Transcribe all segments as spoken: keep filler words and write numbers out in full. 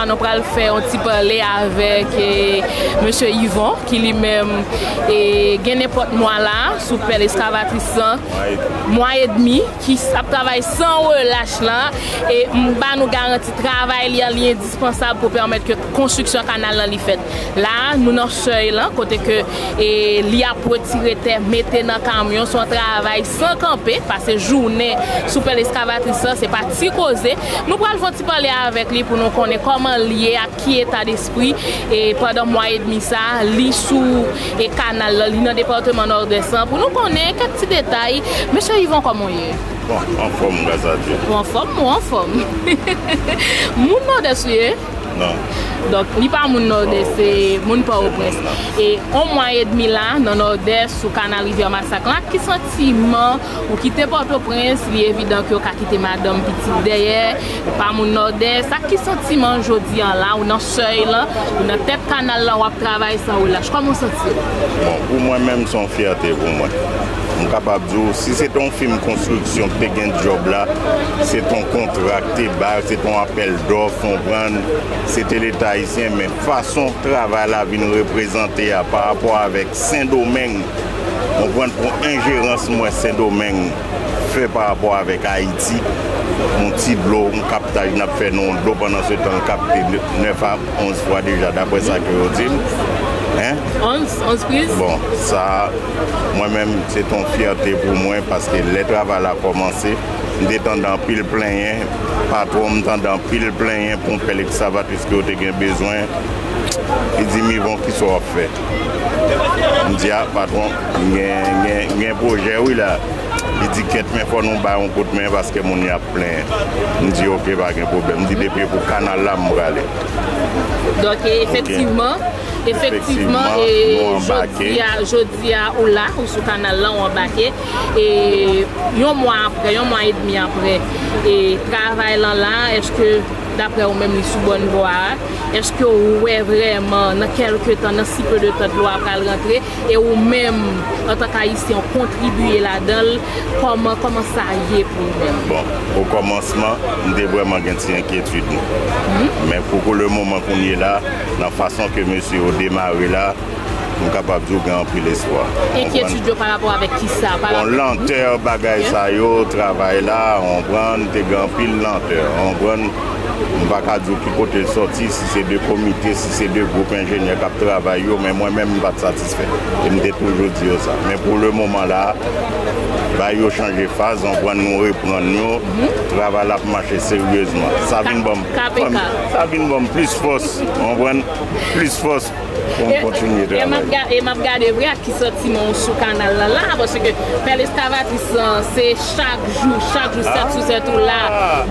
Nou pral fè yon ti pale avèk eh, mesye Yvon, ki li menm eh, gen nenpòt mwa la sou pèl eskavatris lan, mwa edmi, ki ap travay san relach lan, e m ba nou garanti travay li an, li endispansab pou pèmèt ke konstriksyon kanal lan li fèt. La, nou nan sèy lan, kote ke e, li ap retire tè, mete nan kamyon, se yon travay san kanpe, pase jounen sou pèl eskavatris lan, se pa ti koze. Nou pral fè yon ti pale avèk li pou nou konnen kòman l ye, ak ki eta despri, e pandan mwa edmi sa, li sou e kanal lan, li nan depatman Nòdès lan, pou nou konnen kèk ti detay. Mesye Yvon, kòman w ye? Bon, anfòm, gras a Dye. Ou anfòm, ou anfòm. Moun Nòdès ou ye? Non. Donk, li pa moun Nòdès, se moun Pòtoprens. E yon mwa edmi la, nan Nòdès, sou kanal Rivyè Masak la, ki santiman ou kite Pòtoprens, li evidan ke w ka kite madanm, pitit dèyè, ou pa moun Nòdès, sa ki santiman jodi an la, ou nan sèy lan, ou nan tèt kanal lan, w ap travay san relach, kòman w santi w? Bon, pou mwen menm, se yon fyète pou mwen. M kapab di w, si se te yon fim konstriksyon k te gen djòb la, se te yon kontra k te bay, se te yon apèl dòf, konprann, se te Leta ayisyen, men fason travay la vin reprezante a pa rapò avèk Sendomeng, konprann, pou enjerans mwen Sendomeng fè pa rapò avèk Ayiti, yon ti dlo, yon kaptaj n ap fè nan yon dlo, pandan se tan l kapte nèf a onz fwa deja, daprè sa ke yo di m. Hein? Onz, onz priz? Bon, sa, mwen menm, se t on fyète pou mwen, paske lè travay la kòmanse, m te tande anpil plenyen, patwon m tande anpil plenyen pou yon pèl ekskavatris ke yo te gen bezwen. Li di m, "Yvon, kisa w ap fè?" M di, "A, patwon, m gen, gen, gen pwojè, wi, la." Li di, "Kèt, men fò nou bay yon kout men, paske moun yo ap plenyen." M di, "Oke, pa gen pwoblèm." M di, "Depi e pou kanal la, m prale." Donk, e, efektivman, efektivman, e, jodi a, jodi a, ou la, ou sou kanal la, ou anbake. E, yon mwa apre, yon mwa edmi apre, e, travay lan la, èske, daprè ou menm, li sou bòn vwa a? Èske ou wè vrèman, nan kèlke tan, nan si peu de tan, dlo a pral rantre? E ou menm, antank Ayisyen, w kontribiye ladan l, kòman, kòman sa ye pou ou menm? Bon, okòmansman, m te vrèman gen ti enkyetid. Men pou, pou le moman kounye la, nan fason ke mesye yo demare la, m kapab di w gen anpil espwa. Enkyetid yo pa rapò avèk kisa? Pa rapò... Bon, lantè bagay sa yo, travay la, w konprann, te gen anpil lantè, w konprann. M pa ka di w ki kote l sòti, si se de komite, si se de gwoup enjenyè k ap travay yo, men mwen menm, m pa t satisfè. E m te toujou di yo sa. Men pou le moman la, bagay yo chanje faz, w konprann, nou reprann yo, travay la ap mache seryezman. Sa vin ban m, sa vin ban m plis fòs, w konprann, plis fòs pou m kontinye travay. E m ap ga-, e m ap gade vre ak ki santiman w sou kanal la la, paske pèl eskavatris lan, se chak jou, chak jou, sèt sou sèt ou la,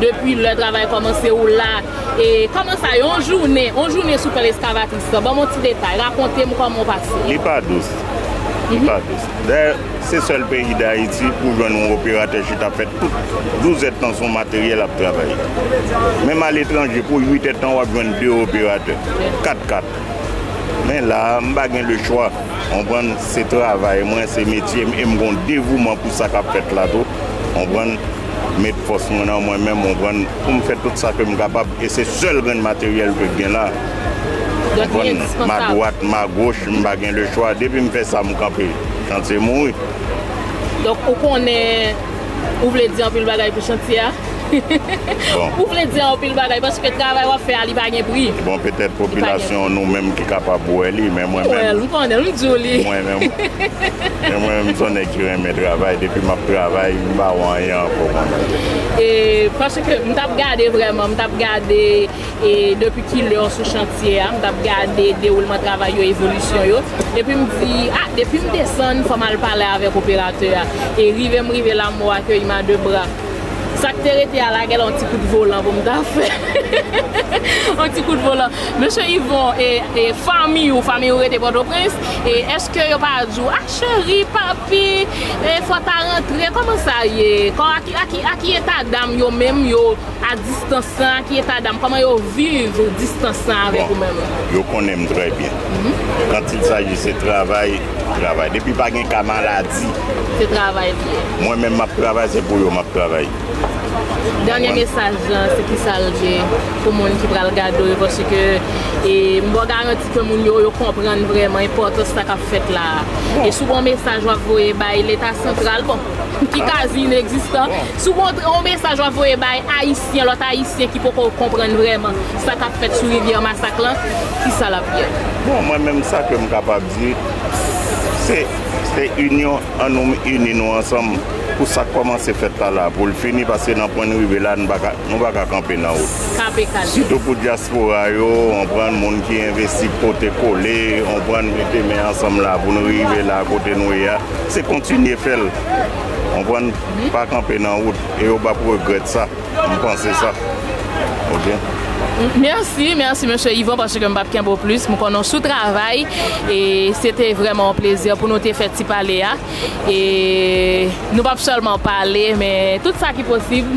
depi lè travay kòmanse ou la. E kòman sa, yon jounen, yon jounen sou pèl eskavatris lan, ban m yon ti detay, rakonte m kòman w pase. Li pa dous. Li pa dous. Dayè, se sèl peyi Dayiti pou jwenn yon operatè chita ap fè tout douz èdtan sou yon materyèl ap travay. Menm aletranje, pou uit èdtan, w ap jwenn de operatè, kat kat. Men la a, m pa gen lechwa. Konprann, se travay mwen, se metye m, e m gon devouman pou sa k ap fèt la tou. Konprann, met fòs mwen nan mwen menm, konprann, pou m fè tout sa ke m kapab, e se sèl grenn materyèl ke gen la. Konprann, m adwat, m agoch, m pa gen lechwa. Depi m fè sa, m kanpe. Chantye mouri. Donk, ou konnen, ou vle di anpil bagay pou chantye a? Bon. Ou vle di anpil bagay, paske travay w ap fè a, li pa gen pri. Bon, petèt popilasyon nou menm ki kapab wè li, men mwen menm, m konnen, m di w li. Mwen menm, men mwen menm, m se yon nèg ki renmen travay. Depi m ap travay, m pa wè anyen ankò, mwen menm. E, paske m t ap gade vrèman, m t ap gade, e, depi ki lè w sou chantye a, m t ap gade dewoulman travay yo, evolisyon yo. Epi m di, a, depi m desann, fò m al pale avèk operatè a. E rive m rive la, m akeyi m a de bra. Sa k te rete a la, gen yon ti kout volan pou m ta fè. Yon ti kout volan. Mesye Yvon, e, e fanmi ou, fanmi ou rete Pòtoprens, e èske yo pa di w, a cheri, papi, e fò ta rantre, kòman sa ye? Kò, a ki, a ki, a ki eta dam yo menm, yo a distans lan, a ki eta dam, kòman yo viv distans lan avèk ou menm? Bon, yo konnen m trè byen. Quand il s'agit se travay, travay. Depi pa gen ka maladi. Se travay li ye. Mwen menm m ap travay, se pou yo m ap travay. Dènye mesaj lan, se ki sa l ye pou moun ki pral gade w yo, paske e, m ba w garanti ke moun yo, yo konprann vrèman enpòtans sa k ap fèt la a. E si w gen yon mesaj w ap voye bay Leta santral, bon, ki kazi inegzistan, si w gen yon mesaj w ap voye bay Ayisyen, lòt Ayisyen ki poko konprann vrèman sa k ap fèt sou Rivyè Masak lan, ki sa l ap ye? Bon, mwen menm sa ke m kapab di, se se inyon an, nou ini nou ansanm pou sa k kòmanse fèt la la, pou l fini, paske nan pwen n rive la, nou pa ka, nou pa ka kanpe nan wout. Kanpe kalme. Sitou pou dyaspora yo, w konprann, moun ki envesti pote kole, w konprann, mete men ansanm la pou nou rive la kote nou ye a. Se kontinye fè l. W konprann, pa kanpe nan wout e yo p ap regrèt sa. M panse sa. Ok. Mèsi, mèsi mesye Yvon, paske m p ap kenbe w plis. M konnen w sou travay e se te vrèman yon plezi pou nou te fè ti pale a. E nou p ap sèlman pale, men tout sa ki posib,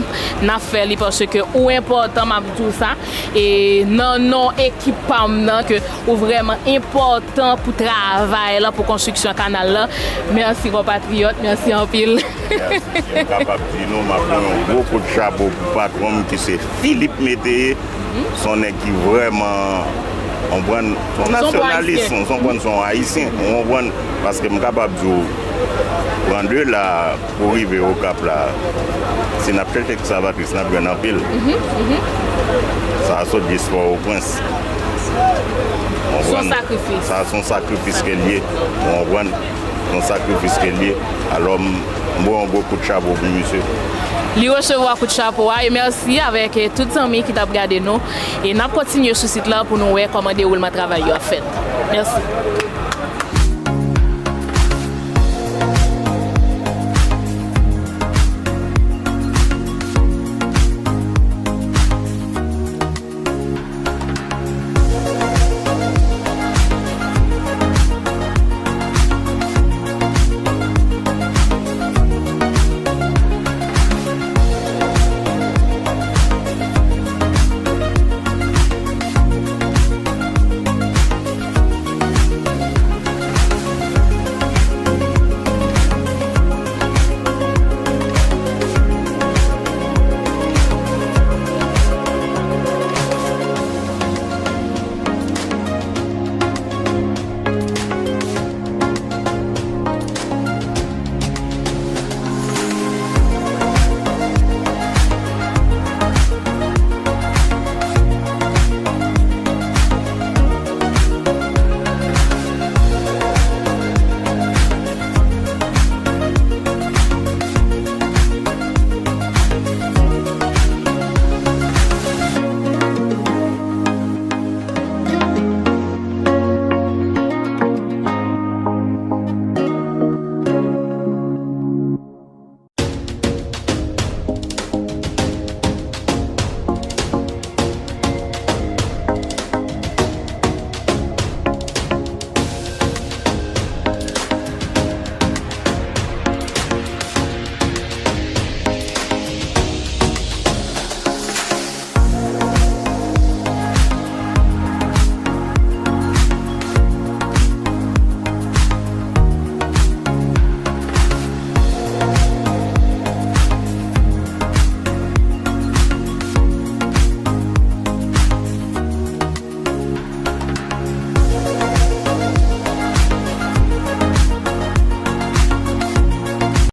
n ap fè li paske ou enpòtan, m ap di w sa. E nan non ekip pa m nan, ke ou vrèman enpòtan pou travay lan, pou konstriksyon kanal lan. Mèsi konpatriyòt, mèsi anpil. Mèsi. M kapab di nou, m ap voye yon gwo kout chapo pou patwon m ki se Philippe Métayer. Se yon nèg ki vrèman, w konprann, se yon nasyonalis, w konprann, se yon ayisyen, w konprann, paske m kapab di w, pran de la pou rive Okap la, si n ap chèche ekskavatris, n ap jwenn anpil. Sa a sot Despòr Oprens. W konprann? Sa a se yon sakrifis ke l ye. W konprann? Se yon sakrifis ke l ye. Alò, m voye yon gwo kout chapo pou misye. Li resevwa kout chapo a e mèsi avèk eh, tout zanmi ki t ap gade nou. E n ap kontinye sou sit la pou nou wè kòman dewoulman travay yo ap fèt. Mèsi.